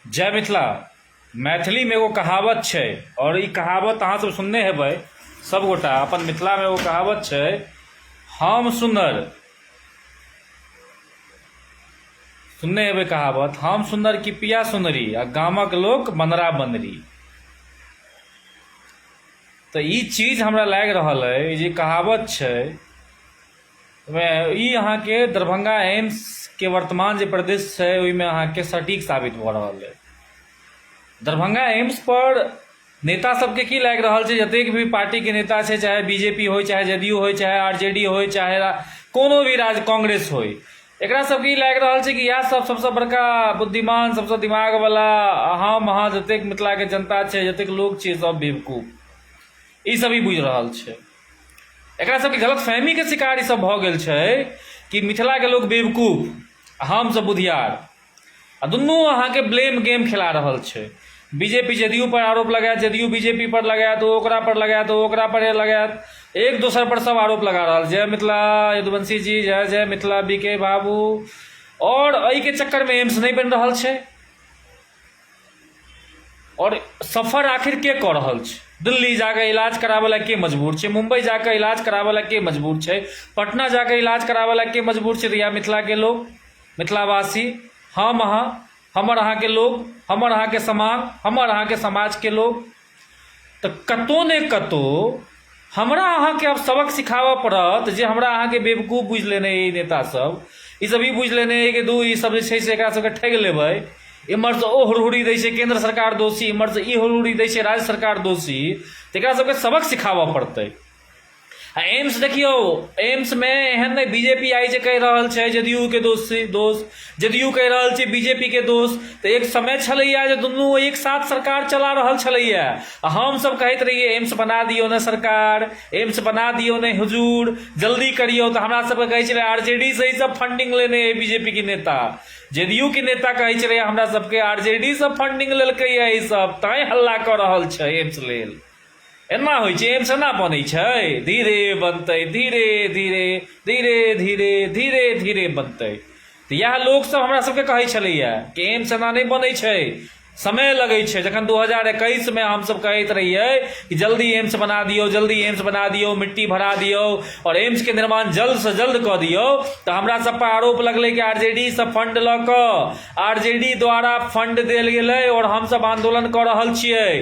जय मिथिला। मैथिलीमे एगो कहावत छै आओर ई कहावत अहाँसभ सुनने हेबै सभगोटा। अपन मिथिलामे एगो कहावत छै, हम सुन्नर। सुनने हेबै कहावत, हम सुन्नर कि पिया सुन्नरी, आ गामक लोक बनरा बनरी। तऽ ई चीज हमरा लागि रहल अइ जे कहावत छै, ओहिमे ई अहाँके दरभंगा एम्सके वर्तमान जे परिदृश्य छै, ओहिमे अहाँके सटीक साबित भऽ रहल अइ। दरभंगा एम्सपर नेता सबके की लागि रहल छै? जतेक भी पार्टीके नेता छै, चाहे बी जे पी होइ, चाहे जदयू होइ, चाहे आर जे डी होइ, चाहे कोनो भी राज्य कांग्रेस होइ, एकरा सबके ई लागि रहल छै कि इएह सब सबसँ बड़का बुद्धिमान, सबसँ दिमागवला, हम अहाँ जतेक मिथिलाके जनता छै, जतेक लोक छियै, सब बेवकूफ। ई सब ई बुझि रहल छै। एकरा सबके गलतफहमीके शिकार ई सब भऽ गेल छै कि मिथिलाके लोक बेवकूफ आ हमसब बुधियार। आ दुनू अहाँके ब्लेम गेम खेला रहल छै। बी जे पी जदयू पर आरोप लगायत, जदयू बी जे पी पर लगायत, ओ ओकरा पर लगायत, ओ ओकरा पर लगायत, एक दोसर पर सब आरोप लगा रहल। जय मिथिला यदुवंशी जी, जय जय मिथिला बी के बाबू। आओर एहिके चक्करमे एम्स नहि बनि रहल छै। आओर सफर आखिर के कऽ रहल छै? दिल्ली जाकऽ इलाज कराबै लए के मजबूर छै? मुम्बई जाकऽ इलाज कराबै लए के मजबूर छै? पटना जाकऽ इलाज कराबै लए के मजबूर छै? तऽ इएह मिथिलाके लोक, मिथिलावासी, हम अहाँ, हमर अहाँके लोक, हमर अहाँके समाज, हमर अहाँके समाजके लोक। तऽ कतहु ने कतहु हमरा अहाँके आब सबक सिखाबऽ पड़त जे हमरा अहाँके बेवकूफ बुझि लेने अइ नेतासभ। ईसभ ई बुझि लेने अइ कि दू ईसभ जे छै से एकरा सभके ठगि लेबै। एम्हरसँ ओ हुरहुरी दै छै केन्द्र सरकार दोषी, एम्हरसँ ई हुरहुरी दै छै राज्य सरकार दोषी। तऽ एकरा सभके सबक सिखाबऽ पड़तै। आ एम्स देखियौ, एम्समे एहन नहि बी जे पी I जे कहि रहल छै जदयूके दोषी दोष, जदयू कहि रहल छै बी जे पी के दोष। तऽ एक समय छलैए जे दुनू एक साथ सरकार चला रहल छलैए आ हमसभ कहैत रहियै, एम्स बना दियौ ने सरकार, एम्स बना दियौ ने हुजूर, जल्दी करियौ। तऽ हमरा सबके कहै छलै आर जे डी से ई सब फंडिंग लेने अइ बी जे पी के नेता। जदयू के नेता कहै छलै हमरा सबके आर जे डी से फंडिंग लेलकैए ई सब, तैँ हल्ला कऽ रहल छै एम्स लेल। एना होइ छै? एम्स एना बनै छै? धीरे बनतै, धीरे धीरे, धीरे धीरे, धीरे धीरे बनतै। तऽ इएह लोकसभ हमरा सबके कहै छलैए कि एम्स एना नहि बनै छै, समय लगै छै। जखन 2021मे हमसभ कहैत रहियै कि जल्दी एम्स बना दियौ, जल्दी एम्स बना दियौ, मिट्टी भरा दियौ आओर एम्सके निर्माण जल्दसँ जल्द कऽ दियौ, तऽ हमरा सब पर आरोप लगलै कि आर जे डी सँ फंड लऽ कऽ, आर जे डी द्वारा फंड देल गेलै आओर हमसभ आन्दोलन कऽ रहल छियै,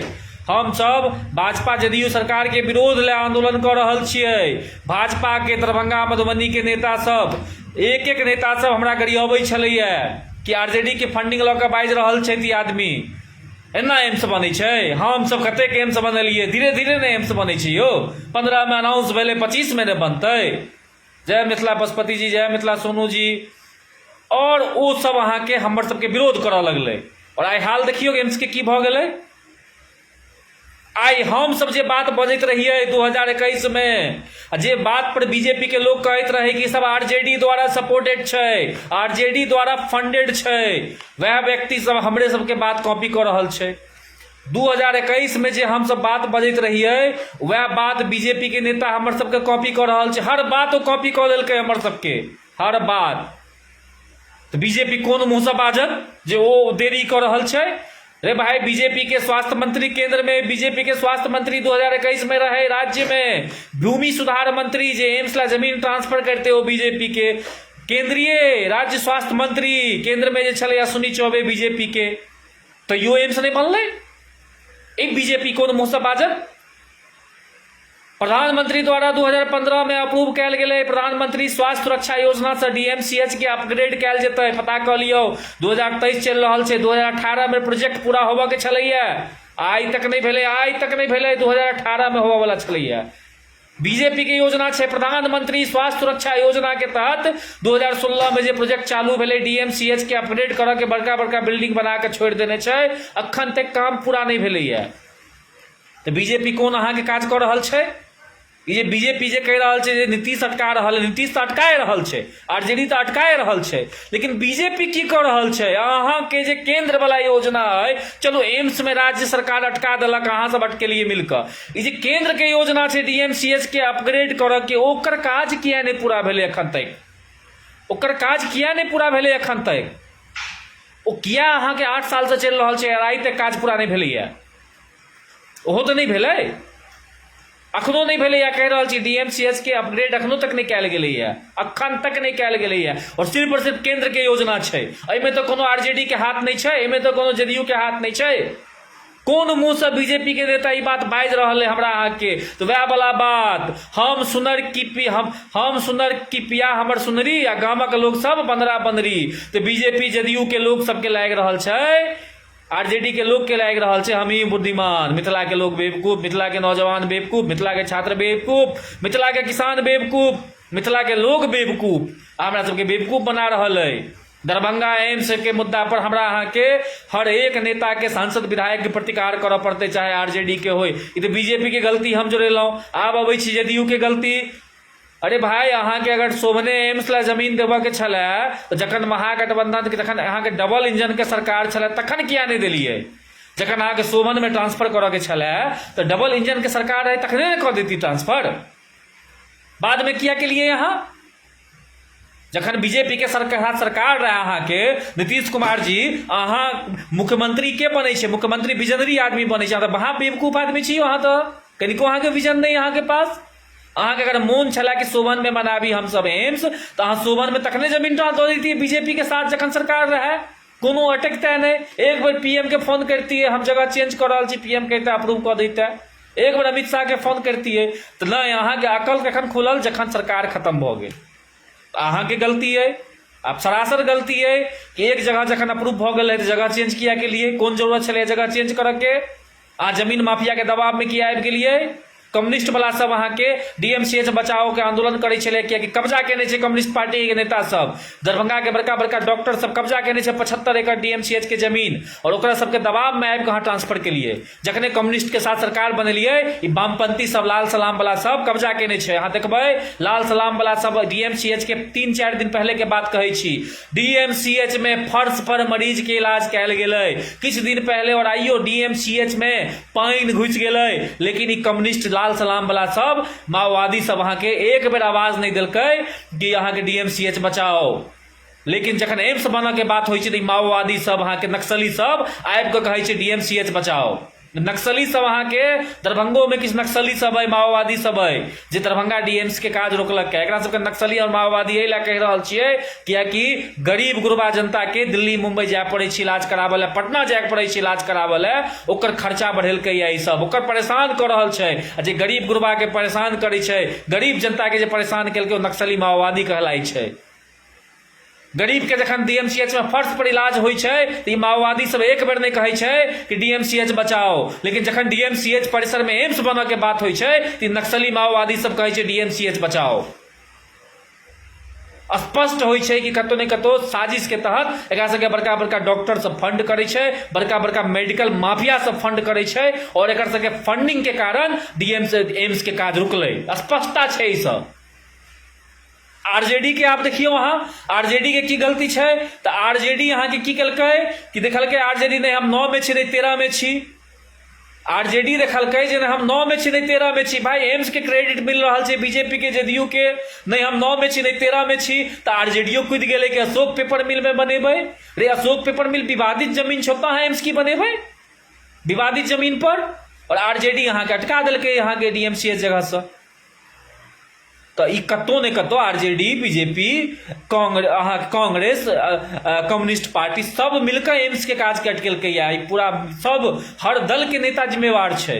हमसभ भाजपा जदयू सरकारके विरोध लए आन्दोलन कऽ रहल छियै। भाजपाके दरभंगा मधुबनीके नेता सब, एक एक नेता सब हमरा गरियबै छलैए कि आर जे डी के फंडिंग लऽ कऽ बाजि रहल छथि ई आदमी, एना एम्स बनै छै? हमसभ कतेक एम्स बनेलियै? धीरे धीरे ने एम्स बनै छै यौ। 15मे अनाउंस भेलै, 25मे ने बनतै। जय मिथिला पशुपति जी, जय मिथिला सोनू जी। आओर ओ सब अहाँके हमर सबके विरोध करऽ लगलै। आओर आइ हाल देखियौ एम्सके की भऽ गेलै। आइ हमसभ जे बात बजैत रहियै 2021मे आ जे बात पर बीजेपी के लोक कहैत रहै कि सब आर जे डी द्वारा सपोर्टेड छै, आर जे डी द्वारा फंडेड छै, वएह व्यक्ति सब हमरे सबके बात कॉपी कऽ रहल छै। 2021मे जे हमसभ बात बजैत रहियै, वएह बात बीजेपी के नेता हमर सबके कॉपी कऽ रहल छै। हर बात ओ कॉपी कऽ लेलकै हमर सबके, हर बात। तऽ बीजेपी कोन मुँहसँ बाजत जे ओ देरी कऽ रहल छै? रे भाई, बीजेपी के स्वास्थ्य मंत्री केंद्र में, बीजेपी के स्वास्थ्य मंत्री 2021 में रहे राज्य में, भूमि सुधार मंत्री जे एम्स ला जमीन ट्रांसफर करते ओ बीजेपी के, केंद्रीय राज्य स्वास्थ्य मंत्री केंद्र में जे छलै अश्विनी चौबे बीजेपी के, तैयो एम्स नहि बनलै। ई बीजेपी कोन मुँहसँ बाजत? प्रधानमंत्री द्वारा 2015 मे अप्रूव कयल गेलै प्रधानमंत्री स्वास्थ्य सुरक्षा योजनासँ डीएमसीएच के अपग्रेड कयल जेतै। पता कऽ लियौ, 2023 चलि रहल छै, 2018 मे प्रोजेक्ट पूरा होबऽ के छलैया, आइ तक नहि भेलै, आइ तक नहि भेलै। 2018 मे होबऽ वाला छलैया। बीजेपी के योजना छै, प्रधानमंत्री स्वास्थ्य सुरक्षा योजना के तहत 2016 मे जे प्रोजेक्ट चालू भेलै डीएमसीएच के अपग्रेड करऽ के, बड़का बड़का बिल्डिंग बना के छोड़ि देने छै, अखन तक काम पूरा नहि भेलैया। तऽ बीजेपी कोन अहाँके काज कऽ रहल छै? ई जे बीजेपी जे कहि रहल छै जे नीतीश अटका रहल है, नीतीश तऽ अटकाए रहल छै, आर जे डी तऽ अटकाए रहल छै, लेकिन बीजेपी की कऽ रहल छै? अहाँके जे केन्द्र वाला योजना अइ, चलू एम्स मे राज्य सरकार अटका देलक, अहाँ सब अटकेलियै मिल कऽ, ई जे केन्द्र के योजना छै डीएमसीएच के अपग्रेड करऽ के, ओकर काज किया नहि पूरा भेलै एखन तक? ओकर काज किया नहि पूरा भेलै एखन तक? ओ किया अहाँके 8 सालसँ चलि रहल छै आओर आइ तक काज पूरा नहि भेलैए? ओहो तऽ नहि भेलै, अखनो नहि भेलैए। कहि रहल छी, डी एम सी एच के अपग्रेड अखनो तक नहि कयल गेलैए, अखन तक नहि कयल गेलैए। आओर सिर्फ आओर सिर्फ केन्द्रके योजना छै। एहिमे तऽ कोनो आर जे डी के हाथ नहि छै, एहिमे तऽ कोनो जे डी यू के हाथ नहि छै। कोन मुँहसँ बीजेपी के नेता ई बात बाजि रहल है हमरा अहाँके? तऽ वएह वाला बात, हम सुनर की पी हम सुनर की पिया हमर सुनरी, आ गामक लोक सब बन्दरा बन्दरी। तऽ बीजेपी जदयू के लोक सबके लागि रहल छै, आरजेडी के लोक के लागि रहल छै, हम ही बुद्धिमान, मिथिला के लोक बेवकूफ, मिथिला के नौजवान बेवकूफ, मिथिला के छात्र बेवकूफ, मिथिला के किसान बेवकूफ, मिथिला के लोक बेवकूफ, आ हमरा सबके बेवकूफ बना रहल अइ। दरभंगा एम्स के मुद्दा पर हमरा अहाँके हर एक नेता के, सांसद विधायक के प्रतिकार करऽ पड़तै, चाहे आरजेडी के होय। ई तऽ बीजेपी के गलती हम जोड़ेलहुँ। आब अबै छी जदयू के गलती। अरे भाई, अहाँके अगर शोभने एम्स ला जमीन देबऽ के छलै तऽ जखन महागठबंधन के, जखन अहाँके डबल इंजन के सरकार छलै, तखन किया नहि देलियै? जखन अहाँके शोभनमे ट्रांसफर करऽ के छलै तऽ डबल इंजन के सरकार रहै, तखने ने कऽ देती ट्रांसफर। बादमे किया केलियै अहाँ? जखन बीजेपी के सरकार सरकार रहे अहाँके, नीतीश कुमार जी, अहाँ मुख्यमंत्री के बनै छै? मुख्यमंत्री विजनरी आदमी बनै छै। अहाँ तऽ महा बेवकूफ आदमी छी। अहाँ तऽ कनिको अहाँके विजन नहि अहाँके पास। अहाँके अगर मोन छलै कि शोभनमे बनाबी हमसभ एम्स, तऽ अहाँ शोभनमे तखने जमीन दऽ दैतियै, बीजेपी के साथ जखन सरकार रहै। कोनो अटकतै नहि। एक बेर पी एम के फोन करतियै, हम जगह चेंज कऽ रहल छी, पी एम कहिते, अप्रूव कऽ दैते। एक बेर अमित शाहके फोन करतियै। तऽ नहि, अहाँके अकल कखन खुलल? जखन सरकार खतम भऽ गेल। अहाँके गलती अइ, आब सरासर गलती अइ कि एक जगह जखन अप्रूव भऽ गेल रहै तऽ जगह चेंज किया केलियै? कोन जरूरत छलै जगह चेंज करऽके? अहाँ जमीन माफियाके दबावमे किया आबि गेलियै? कम्युनिस्ट वाला सब अहाँके डीएमसीएच बचाओ के आंदोलन करै छलै, कियाकि कब्जा केने छै कम्युनिस्ट पार्टी के नेता सब। दरभंगा के बड़का बड़का डॉक्टर सब कब्जा केने छै 75 एकड़ डीएमसीएच के जमीन, और ओकरा सबके दबाव में आबि कऽ अहाँ ट्रांसफर केलियै। जखने कम्युनिस्ट के साथ सरकार बनेलियै, ई वामपंथी सब, लाल सलाम वाला सब कब्जा केने छै। अहाँ देखबै, लाल सलाम वाला सब डीएमसीएच के, 3-4 दिन पहले के बात कहै छी, डीएमसीएच में फर्श पर मरीज के इलाज कयल गेलै किछु दिन पहले, और आइयो डीएमसीएच में पानि घुसि गेलै। लेकिन ई कम्युनिस्ट, लाल सलाम वाला सब, माओवादी सब अहाँके एक बेर आवाज नहि देलकै कि अहाँके डीएमसीएच बचाओ। लेकिन जखन एम्स बनऽ के बात होइ छै तऽ ई माओवादी सब, अहाँके नक्सली सब आबि कऽ कहै छै डीएमसीएच बचाओ। नक्सली सब, अहाँके दरभंगोमे किछु नक्सली सब अइ, माओवादी सब अइ, जे दरभंगा डीएमसी के काज रोकलक। एकरा सबके नक्सली आओर माओवादी एहि लए कहि रहल छियै कियाकि गरीब गुरबा जनताके दिल्ली मुम्बई जाय पड़ै छै इलाज कराबऽ लए, पटना जायके पड़ै छै इलाज कराबऽ लए। ओकर खर्चा बढ़ेलकै या ई सब, ओकर परेशान कऽ रहल छै। आ जे गरीब गुरबाके परेशान करै छै, गरीब जनताके जे परेशान केलकै, ओ नक्सली माओवादी कहलाइ छै। गरीबके जखन डीएमसीएच मे फर्श पर इलाज होइ छै तऽ ई माओवादी सब एक बेर नहि कहै छै कि डीएमसीएच बचाओ। लेकिन जखन डीएमसीएच परिसरमे एम्स बनऽ के बात होइ छै तऽ ई नक्सली माओवादी सब कहै छै डीएमसीएच बचाओ। स्पष्ट होइ छै कि कतौ ने कतौ साजिश के तहत एकरा सबके बड़का बड़का डॉक्टर सब फंड करै छै, बड़का बड़का मेडिकल माफिया सब फंड करै छै, और एकर सबके फंडिंग के कारण डीएम एम्स के काज रुकलै। स्पष्टता छै ई सब। आरजेडी के आप देखियौ अहाँ, आरजेडी के की गलती छै? तऽ आरजेडी अहाँके की केलकै कि देखलकै आरजेडी, नहि हम 9 मे छी, नहि 13 मे छी। आरजेडी देखलकै जे नहि हम 9 मे छी, नहि 13 मे छी। भाई, एम्स के क्रेडिट मिल रहल छै बीजेपी के, जेडीयू के। नहि हम 9 मे छी, नहि 13 मे छी। तऽ आरजेडीओ कूदि गेलै कि अशोक पेपर मिल मे बनेबै। रे, अशोक पेपर मिल विवादित जमीन छै, ओतऽ अहाँ एम्स की बनेबै विवादित जमीन पर? आओर आरजेडी अहाँके अटका देलकै अहाँके डीएमसीएच जगहसँ। तऽ ई कतहु ने कतहु आरजेडी, बीजेपी, कांग्रेस, अहाँके कांग्रेस, कम्युनिस्ट पार्टी सब मिलकऽ एम्सके काज अटकेलकै। ई पूरा सब हर दलके नेता जिम्मेवार छै,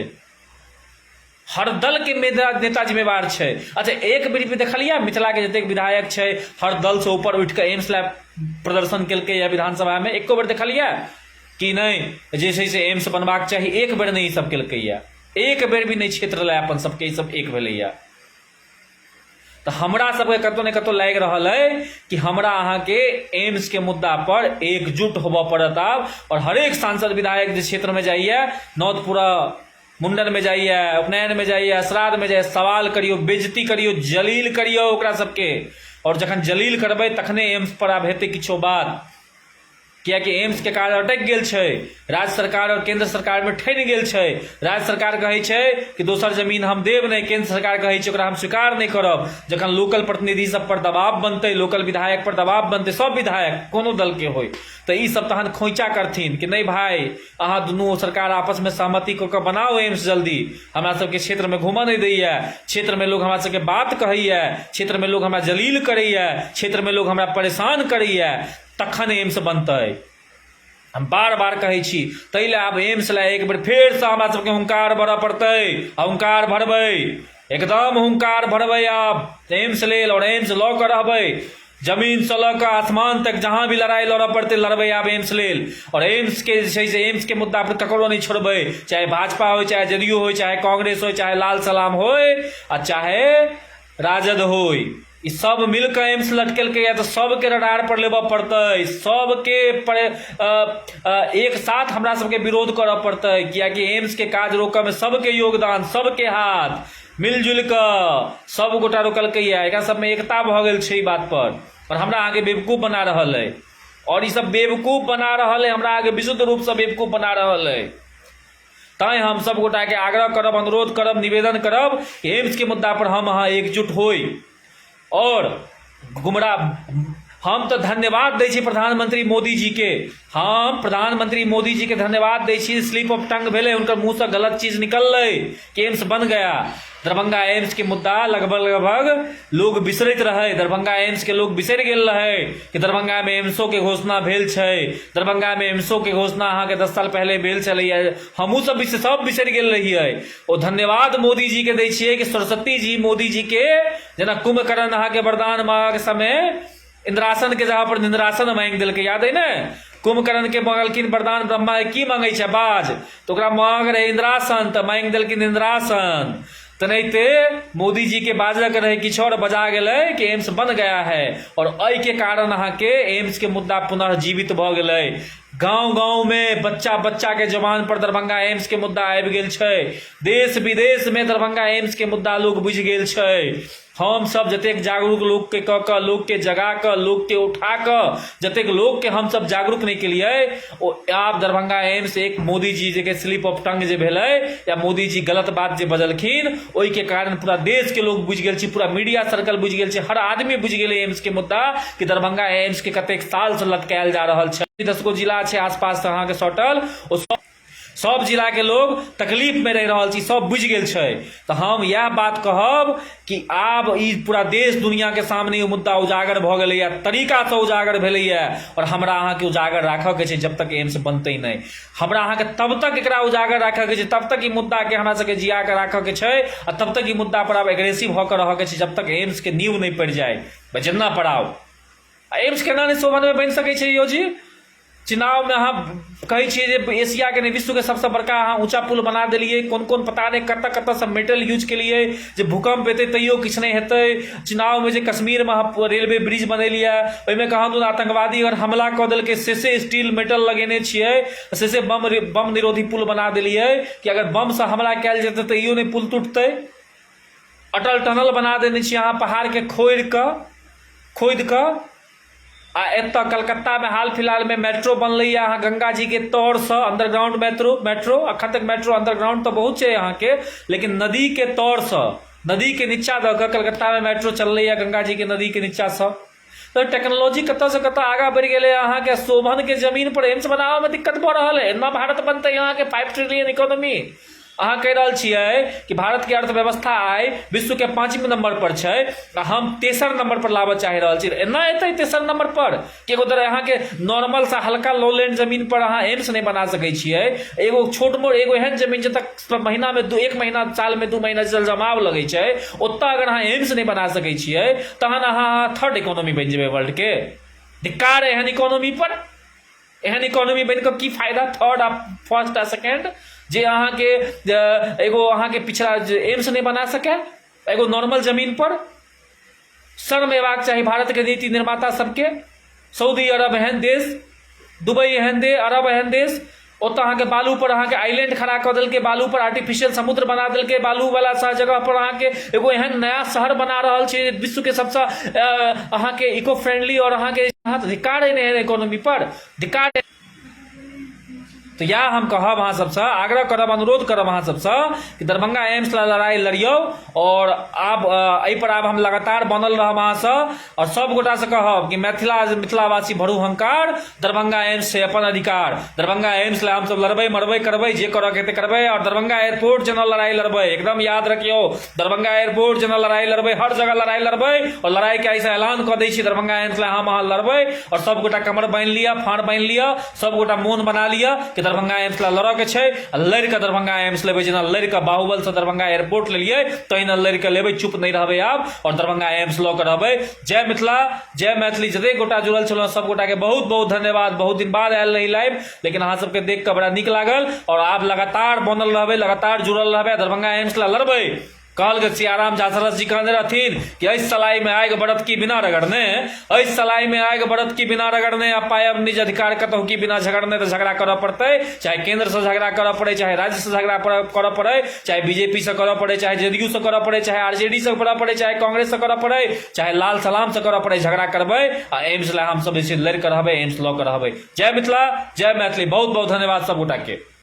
हर दलके नेता जिम्मेवार छै। अच्छा, एक बेर भी देखलियै मिथिलाके जतेक विधायक छै, हर दलसँ ऊपर उठि कऽ एम्स लए प्रदर्शन केलकै या विधानसभामे? एको बेर देखलियै कि नहि जे छै से एम्स बनबाक चाही? एक बेर नहि ई सब केलकै। एक बेर भी नहि क्षेत्र लए अपन सबके ई सब एक भेलैया। तऽ हमरा सबके कतहु ने कतहु लागि रहल अइ कि हमरा अहाँके एम्सके मुद्दा पर एकजुट होबऽ पड़त आब। आओर हरेक सांसद विधायक जे क्षेत्रमे जाइए, नौतपुरा मुंडनमे जाइए, उपनयनमे जाइए, श्राद्धमे जाइए, सवाल करियौ, बेइज्जती करियौ, जलील करियौ ओकरा सबके। आओर जखन जलील करबै तखने एम्स पर आब हेतै किछो बात। किएकि एम्सके काज अटकि गेल छै, राज्य सरकार आओर केन्द्र सरकारमे ठनि गेल छै। राज्य सरकार कहै छै कि दोसर जमीन हम देब नहि, केन्द्र सरकार कहै छै ओकरा हम स्वीकार नहि करब। जखन लोकल प्रतिनिधि सब पर दबाव बनतै, लोकल विधायक पर दबाव बनतै, सब विधायक कोनो दलके होइ, तऽ ई सब तहन खोइचा करथिन कि नहि भाय, अहाँ दुनू सरकार आपसमे सहमति कऽ कऽ बनाउ एम्स जल्दी। हमरा सबके क्षेत्रमे घूमऽ नहि दैए, क्षेत्रमे लोक हमरा सबके बात कहैए, क्षेत्रमे लोक हमरा जलील करैए, क्षेत्रमे लोक हमरा परेशान करैए, तखन एम्स बनतै। हम बार बार कहै छी, ताहि लए आब एम्स लए एक बेर फेरसँ हमरा सबके हुंकार भरऽ पड़तै। आ हुंकार भरबै, एकदम हुंकार भरबै आब एम्स लेल, आओर एम्स लऽ कऽ रहबै। जमीनसँ लऽ कऽ आसमान तक जहाँ भी लड़ाइ लड़ऽ पड़तै, लड़बै आब एम्स लेल। आओर एम्सके जे छै से एम्सके मुद्दा पर ककरो नहि छोड़बै, चाहे भाजपा होइ, चाहे जदयू होइ, चाहे कांग्रेस होइ, चाहे लाल सलाम होइ आ चाहे राजद होइ। ई सब मिल कऽ एम्स लटकेलकैए, तऽ सबके रडार पर लेबऽ पड़तै, सबके पर एक साथ हमरा सबके विरोध करऽ पड़तै, किएकि एम्सके काज रोकऽमे सबके योगदान, सबके हाथ मिलजुलि कऽ सब गोटा रोकलकैए। एकरा सबमे एकता भऽ गेल छै ई बात पर। आओर हमरा अहाँके बेवकूफ बना रहल अइ, आओर ई सब बेवकूफ बना रहल अइ, हमरा अहाँके विशुद्ध रूपसँ बेवकूफ बना रहल अइ। तैँ हम सब गोटाके आग्रह करब, अनुरोध करब, निवेदन करब कि एम्सके मुद्दापर हम अहाँ एकजुट होइ। आओर गुमराह हम तऽ धन्यवाद दै छी प्रधानमंत्री मोदी जीके, हम प्रधानमंत्री मोदी जीके धन्यवाद दै छी। स्लिप ऑफ टंग भेलै, हुनकर मुँहसँ गलत चीज निकललै कि एम्स बन गया। दरभंगा एम्सके मुद्दा लगभग लगभग लोग बिसरैत रहै, दरभंगा एम्सके लोग बिसरि गेल रहै कि दरभंगामे एम्सोके घोषणा भेल छै। दरभंगामे एम्सोके घोषणा अहाँके 10 साल पहिले भेल छलैए, हमहूँ सब सब बिसरि गेल रहियै। ओ धन्यवाद मोदी जीके दै छियै कि सरस्वती जी मोदी जीके जेना कुंभकर्ण अहाँके वरदान मांगके समय इंद्रासन के जगह पर निंद्रासन मांगि देलकै, याद है ने? कुंभकर्ण के मांगलखिन वरदान ब्रह्मा, की मांगै छै बाज? तऽ ओकरा मांग रहै इंद्रासन, तऽ मांगि देलखिन इंद्रासन। तेनाहिते मोदी जी के बाजऽ के रहै किछु आओर, बजा गेलै कि एम्स बन गया है। आओर एहिके कारण अहाँके एम्स के मुद्दा पुनः जीवित भऽ गेलै। गाँव गाँवमे बच्चा बच्चाके जबान पर दरभंगा एम्स के मुद्दा आबि गेल छै। देश विदेशमे दरभंगा एम्स के मुद्दा लोक बुझि गेल छै। हम सब जतेक जागरूक लोकके कऽ कऽ, लोकके जगा कऽ, लोकके उठा कऽ, जतेक लोकके हमसब जागरूक नहि केलियै, ओ आब दरभंगा एम्स एक मोदी जी जे स्लिप ऑफ टंग जे भेलै या मोदी जी गलत बात जे बजलखिन, ओहिके कारण पूरा देशके लोक बुझि गेल छै, पूरा मीडिया सर्कल बुझि गेल छै, हर आदमी बुझि गेलै एम्सके मुद्दा कि दरभंगा एम्सके कतेक सालसँ लटकायल जा रहल छै। 10 गो जिला छै आसपास अहाँके सटल, ओ सब सब जिलाके लोग तकलीफमे रहि रहल छी, सब बुझि गेल छै। तऽ हम इएह बात कहब कि आब ई पूरा देश दुनिआँके सामने ई मुद्दा उजागर भऽ गेलैए, तरीकासँ उजागर भेलैए। आओर हमरा अहाँके उजागर राखऽके छै। जब तक एम्स बनतै नहि, हमरा अहाँके तब तक एकरा उजागर राखऽके छै, तब तक ई मुद्दाके हमरा सबके जियाके राखऽके छै आ तब तक ई मुद्दा पर आब एग्रेसिव भऽ कऽ रहऽके छै, जब तक एम्सके नींव नहि पड़ि जाय। जेना पड़ाव आ एम्स केना नहि शोभनमे बनि सकै छै यौ जी? चुनावमे अहाँ कहै छियै जे एशियाके नहि, विश्वके सबसँ बड़का अहाँ ऊँचा पुल बना देलियै। कोन कोन पता नहि कतऽ कतऽसँ मेटल यूज केलियै जे भूकम्प एतै तैयो किछु नहि हेतै। चुनावमे जे कश्मीरमे अहाँ रेलवे ब्रिज बनेलियै, ओहिमे कहाँ दून आतङ्कवादी अगर हमला कऽ देलकै, से से स्टील मेटल लगेने छियै, से से बम बम निरोधी पुल बना देलियै कि अगर बमसँ हमला कयल जेतै तैयो नहि पुल टूटतै। अटल टनल बना देने छियै अहाँ पहाड़के खोदि कऽ खोदि कऽ। आ एतऽ कलकत्तामे हाल फिलहालमे मेट्रो बनलैए अहाँ गंगा जीके तरसँ अंडरग्राउंड मेट्रो। मेट्रो अखन तक मेट्रो अंडरग्राउंड तऽ बहुत छै अहाँके, लेकिन नदीके तरसँ, नदीके नीचा दऽ कऽ कलकत्तामे मेट्रो चललैए, गंगा जीके नदीके नीचासँ। तऽ टेक्नोलॉजी कतऽसँ कतऽ आगाँ बढ़ि गेलै। अहाँके शोभनके जमीन पर एम्स बनाबऽमे दिक्कत भऽ रहल है। एना भारत बनतै अहाँके 5 ट्रिलियन इकोनॉमी? अहाँ कहि रहल छियै कि भारतके अर्थव्यवस्था आइ विश्वके पाँचम नंबर पर छै आ हम तेसर नंबर पर लाबऽ चाहि रहल छी। एना एतै तेसर नंबर पर कि एगो तरह अहाँके नॉर्मल सा हल्का लो लैंड जमीन पर अहाँ एम्स नहि बना सकै छियै? एगो छोट मोट एगो एहन जमीन जतऽ महीनामे दू एक महीना, सालमे 2 महीना जल जमाव लगै छै, ओतऽ अगर अहाँ एम्स नहि बना सकै छियै, तहन अहाँ थर्ड इकोनॉमी बनि जेबै वर्ल्डके। धिक्कार एहन इकोनॉमी पर। एहन इकोनॉमी बनि कऽ की फायदा, थर्ड आ फर्स्ट आ सेकेंड, जे अहाँके एगो अहाँके पिछड़ा एम्स नहि बना सकै एगो नॉर्मल जमीन पर? शर्म एबाक चाही भारतके नीति निर्माता सबके। सऊदी अरब एहन देश, दुबई एहन देश, अरब एहन देश, ओतऽ अहाँके बालू पर अहाँके आइलैंड खड़ा कऽ देलकै, बालू पर आर्टिफिशियल समुद्र बना देलकै, बालू वाला सा जगह पर अहाँके एगो एहन नया शहर बना रहल छै विश्वके सबसँ अहाँके इको फ्रेंडली। आओर अहाँके अधिकार अइ ने एहन इकोनॉमी पर अधिकार। तऽ इएह हम कहब अहाँ सबसँ, आग्रह करब, अनुरोध करब अहाँ सबसँ कि दरभंगा एम्स लए लड़ाइ लड़ियौ। आओर आब एहिपर आब हम लगातार बनल रहब अहाँसँ। आओर सब गोटासँ कहब कि मिथिला मिथिलावासी भरू हंकार, दरभंगा एम्स छै अपन अधिकार। दरभंगा एम्स लए हमसब लड़बै, मरबै, करबै, जे करऽके हेतै करबै। आओर दरभंगा एयरपोर्ट जेना लड़ाइ लड़बै, एकदम याद रखियौ, दरभंगा एयरपोर्ट जेना लड़ाइ लड़बै, हर जगह लड़ाइ लड़बै। आओर लड़ाइके एहिसँ ऐलान कऽ दै छी, दरभंगा एम्स लए हम अहाँ लड़बै। आओर सब गोटा कमर बान्हि लिअ, फाँड़ बान्हि लिअ, सब गोटा मोन बना लिअ कि दरभंगा एम्स लए लड़ऽके छै आ लड़ि कऽ दरभंगा एम्स लेबै। जेना लड़ि कऽ बाहुबलसँ दरभंगा एयरपोर्ट लेलियै, तहिना लड़ि कऽ लेबै। चुप नहि रहबै आब आओर दरभंगा एम्स लऽ कऽ रहबै। जय मिथिला, जय मैथिली। जतेक गोटा जुड़ल छलहुँ, सब गोटाके बहुत बहुत धन्यवाद। बहुत दिन बाद आयल रही लाइव, लेकिन अहाँ सबके देख कऽ बड़ा नीक लागल। आओर आब लगातार बनल रहबै, लगातार जुड़ल रहबै, दरभंगा एम्स लए लड़बै। कहल गेल सियाराम झा सरस जी कहने रहथिन कि एहि सलाई में आगि बरत की बिना रगड़ने, एहि सलाई में आगि बरत की बिना रगड़ने, आ पायब निज अधिकार कतहु की बिना झगड़ने। तऽ झगड़ा करऽ पड़तै, चाहे केंद्रसँ झगड़ा करऽ पड़ै, चाहे राज्यसँ झगड़ा करऽ पड़ै, चाहे बीजेपीसँ करऽ पड़ै, चाहे जदयूसँ करऽ पड़ै, चाहे आरजेडीसँ करऽ पड़ै, चाहे कांग्रेससँ करऽ पड़ै, चाहे लाल सलामसँ करऽ पड़ै, झगड़ा करबै। आ एम्स लए हमसब जे छै लड़ि कऽ रहबै, एम्स लऽ कऽ रहबै। जय मिथिला, जय मैथिली। बहुत बहुत धन्यवाद सब गोटाके।